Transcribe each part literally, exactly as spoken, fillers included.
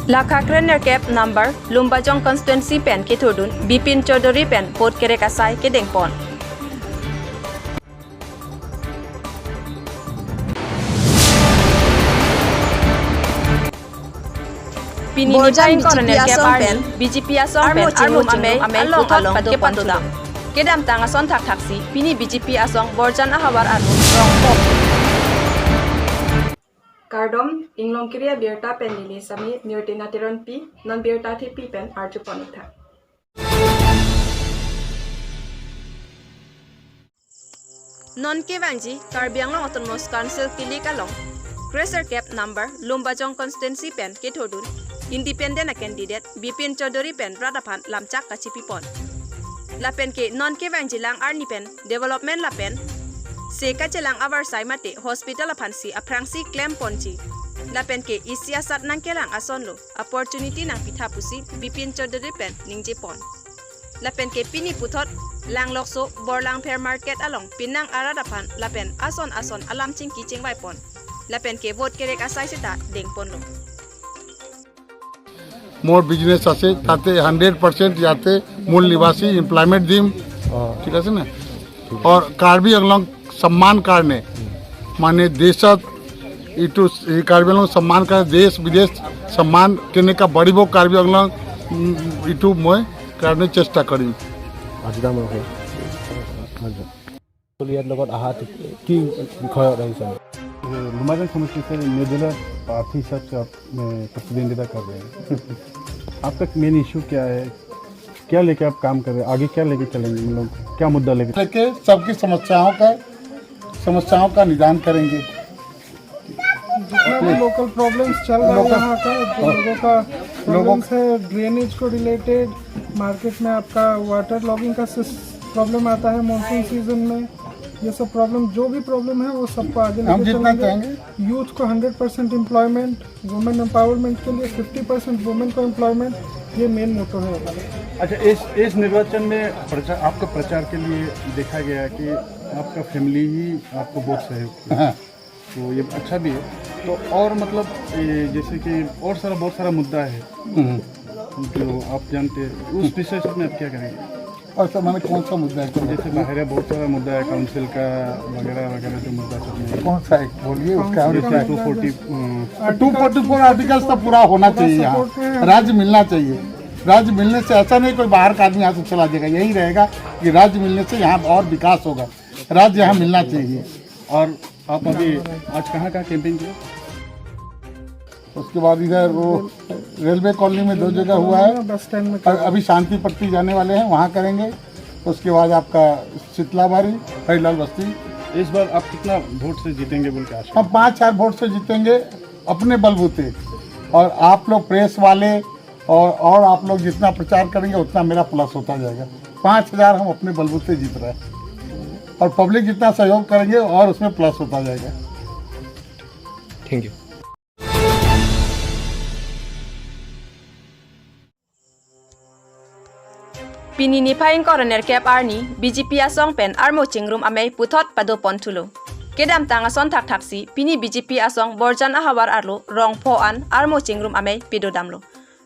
Lakha kre-nerkep number Lumbajong constituency pen kethurdun Bipin Chaudhary pen vote kerek asai kedengpon. Pini Borjan niphai ingkoi ra nerkep arni B J P asong pen armu chingrum amei along along kepadodam. Kedamtang ason thakthaksi pini B J P asong Borjan ahavar arlo rongpo. Kardom, Inglongkiri abirta pen neli Sami Nirtina Teronpi, non birta thepi pen arjupon-ik tha. Non kevangji Karbi Anglong Autonomous Council kilik along kre-nerkep number Lumbajong constituency pen kethurdun independent a candidate Bipin Chaudhary pen rat aphan lamchak kachipipon. Lapen ke non kevangji lang arni pen development lapen se kachelang avarsai mate hospital aphansi aphrangsi klemponji. Lapen ke isi asat nangkelang asonlo opportunity nangpitha pusi Bipin Chaudhary pen ningjepon. Lapen ke pini puthot Langlokso Borlangpher market along pinang arat aphan lapen ason ason alam chingki chingvaipon. Lapen ke vote kerek asai seta dengponlo. মোৰ বিজনেছ আছে, তাতে hundred percent ইয়াতে মূল নিবাসী এমপ্লয়মেণ্ট দিম, ঠিক আছে নে? আৰু কাৰ্বি আংলং সন্মান কাৰণে, মানে দেশত এইটো, এই কাৰ্বি আংলং সন্মান কাৰণে, দেশ বিদেশ সন্মান কেনেকা বাঢ়িব কাৰ্বি আংলং, উম, এইটো মই কাৰণে চেষ্টা কৰিম। আজি ডাঙৰ হয়। ইয়াৰ লগত অহা কি বিষয়ত আহিছে? लुम्बाजंग समस्टिपुर से निर्दलीय प्रार्थी हिसाब से आप, अ, प्रतिद्वंदिता कर रहे हैं। आपका मेन इशू क्या है? क्या लेके आप काम कर रहे हैं? आगे क्या लेके चलेंगे? मतलब क्या मुद्दा लेके? लेके सबकी समस्याओं का, समस्याओं का निदान करेंगे। जितना भी लोकल प्रॉब्लम्स चल रहा है यहाँ का, जो लोगों का प्रॉब्लम्स है, ड्रेनेज को रिलेटेड, मार्केट में आपका वाटर लॉगिंग का प्रॉब्लम आता है मानसून सीजन में, ये सब प्रॉब्लम, जो भी प्रॉब्लम है, वो सबको आगे हम लेके जितना चलेंगे। चाहेंगे। यूथ को hundred percent employment, women empowerment के लिए फिफ्टी परसेंट वुमेन को एम्प्लॉयमेंट, ये मेन मोटो है हमारा। अच्छा, इस इस निर्वाचन में प्रचार, आपका प्रचार के लिए देखा गया है कि आपका फैमिली ही आपको बहुत सहयोग किया। हाँ। तो ये अच्छा भी है। तो और मतलब, ये जैसे कि और सारा, बहुत सारा मुद्दा है हम्म। जो आप जानते हैं, उस विषय में आप क्या करेंगे? और सर, मैंने कौन सा मुद्दा है? कौन जैसे बाहर बहुत सारा मुद्दा है, काउंसिल का वगैरह वगैरह जो मुद्दा सब है। कौन सा है? बोलिए, उसका और जैसे क्या? Two forty two forty four articles तो पूरा होना चाहिए यहाँ। राज्य मिलना चाहिए। राज्य मिलने से ऐसा नहीं कोई बाहर का आदमी यहाँ से चला जाएगा, यही रहेगा कि राज्य मिलने से यहाँ और विकास होगा। राज्य यहाँ मिलना चाहिए। और आप अभी आज कहाँ कहाँ कैंपेन किया? उसके बाद इधर वो रेलवे कॉलोनी में दो जगह हुआ है। बस स्टैंड में और अभी शांति पट्टी जाने वाले हैं, वहाँ करेंगे। उसके बाद आपका शीतलाबारी, हरिलाल बस्ती। इस बार आप कितना वोट से जीतेंगे बोल के आशा? हम पाँच चार वोट से जीतेंगे अपने बलबूते। और आप लोग प्रेस वाले और और आप लोग जितना प्रचार करेंगे, उतना मेरा प्लस होता जाएगा। पाँच हजार हम अपने बलबूते जीत रहे हैं। और पब्लिक जितना सहयोग करेंगे, और उसमें प्लस होता जाएगा। Thank you. Pini niphai ingkoi ra nerkep arni B J P asong pen armu chingrum amei puthot padoponthulo. Kedamtang ason thakthaksi pini B J P asong Borjan ahavar arlo rongpho an armu chingrum amei pedodamlo.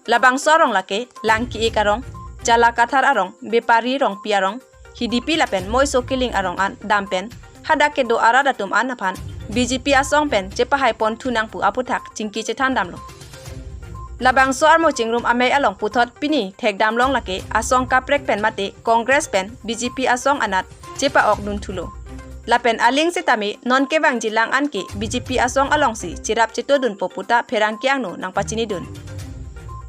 Labangso arong lake Langki-ik arong, Chala Kathar arong, Bepari Rongpi arong, Hidipi lapen Moiso Killing arong an dam pen hadak kedo arat atum an aphan B J P asong pen chepahaiponthu nang pu aputhak chingki chethandamlo. Labangso armu chingrum amei along puthot pini thekdamlong lake asong kaprek pen mate Congress pen B J P asong anat chepa-okdunthulo. Lapen aling sitame non kevangji lang an ke B J P asong alongsi cherap chetodunpo puta pherangke angno nangpachinidun.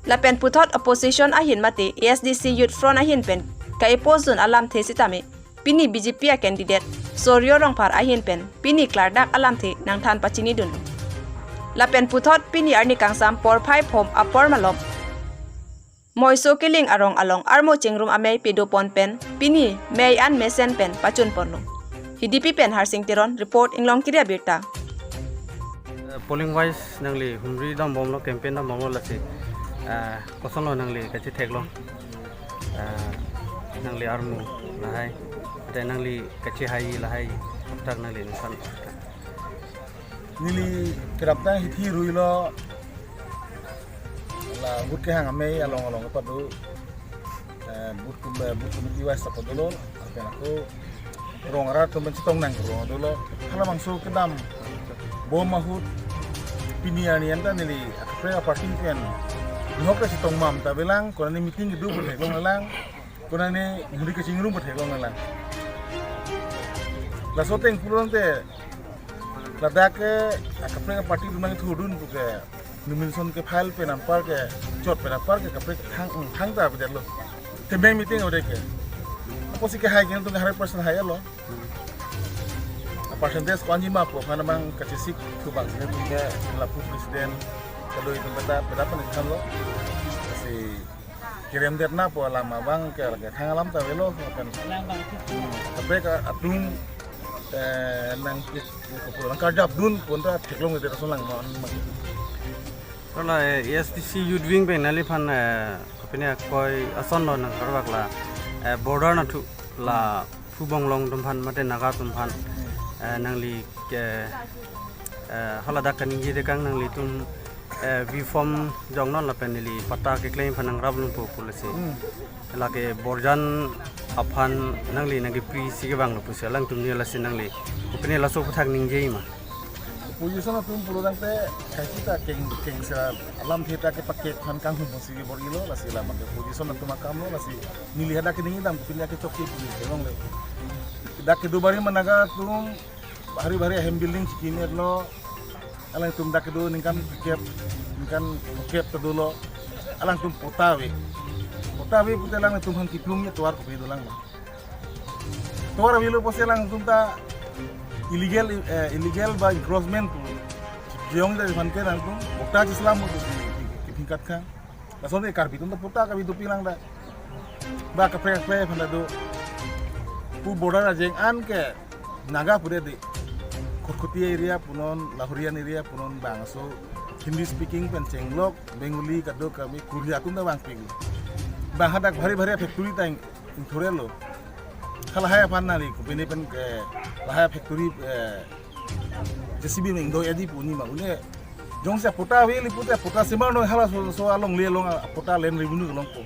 Lapen puthot opposition ahin mate A S D C Youth Front ahin pen ka-oppose dun alamthe sitame pini B J P a candidate Sorjo Rongphar ahin pen pini klardak alamthe nangthan pachinidun. Lapen puthot pini arni kangsam porphai phom apor malom Moiso Killing arong along armu chingrum amei pedopon pen pini mei an mesen pen pachunponlo. Hidipi pen Harsing Teron report, Inglongkiri Abirta. Polling wise nangli humri dambomlo, campaign dambomlo, lasi, ah, kosonlo nangli kachetheklong, ah, nangli armu lahai, ate nangli kachehai lahai, tak nangli nangsan. Neli keraptang hithi ruilo, la Ah, booth kehang amei along along kepat do, eh, booth kum-, eh, booth committee wise kepat dolo, lapen ako rong arat atum pen chetong nang rong dolo. Halabangso kedam bom ahut pini arni anta neli akaprek aparty pen nihok ta chetong mam ta avelang, konane meeting kedo pu theklong avelang, konane muri kachingrum pu theklong avelang. Laso ateng pulote ladak ke akaprek aparty atum nangthurdun pu ke nomination ke file pen anpar ke, chot pen anpar ke kaprek thang, thang ta avedetlo. Tebeng meeting avedet ke. Apotsi kehai ke nangtum hundred percent hailo. A percentage ko-anji ma pu aphan abang kachesik thu abang sini tum ke lapu president kado itum peta peta pen thanlo. Lasi kerem det na pu alam abang ke lake thang alam ta avelo pen. Kaprek atum, eh, nang kit ko pulo nang karjap dun pu ta theklong det ason lang non. Hala, eh, A S D C Youth Wing pen nangliphan, eh, kopine akoi asonlo nangkarvak la, eh, border anatthu la Phubonglong atum aphan mate Naga atum aphan, eh, nangli ke, eh, haladak kaningje tekang nanglitum, eh, V form jongnon lapen neli patta keklem aphan nangrap longpo pu lasi. Hmm. Lake Borjan aphan nangli nangkeprisi kevanglo pusi alangtum ni lasi nangli kopine laso aphuthak ningje ma? Opposition atum pulo tangte kaike ta keng, keng sa alamthe ta kepakek aphan kanghum aphansi kebor-ilo, lasi la abang ke opposition atum akamlo, lasi neli hadak kening dam kopine kechokche pu neli theklongle. Dak kedo bari ma Naga atum bhari bhari ahem building chekimedetlo. Alangtum dak kedo ningkan kep, ningkan kep ta dolo. Alangtum patta ave. Patta ave pute alangtum aphan kiplung ye tovar kopi dolang ma? Tovar avelo pusi alangtum ta illegal, eh, illegal ba encroachment pu jong ta aphan ke alangtum patta cheslam pu kephinkat kang. Lason ke Karbi atum ta patta kabi dopi lang ta. Ba kaprek kaprek aphan ta do. Pu border ajeng an ke Naga pudet di. Kotkotia area punon, Lahorian area punon bangso Hindi speaking pen chenglok, Bengali kadokave Korea atum ta vangpik. Bang hadak bhari bhari factory ta ing-, ingthurelo. Halahai aphan nangli kopine pen ke lahai factory, eh, J C B pen ingdoi adi pu ni ma une. Jongsi patta avelo pute patta semar noi halaso, so alongle along patta land revenue along ko.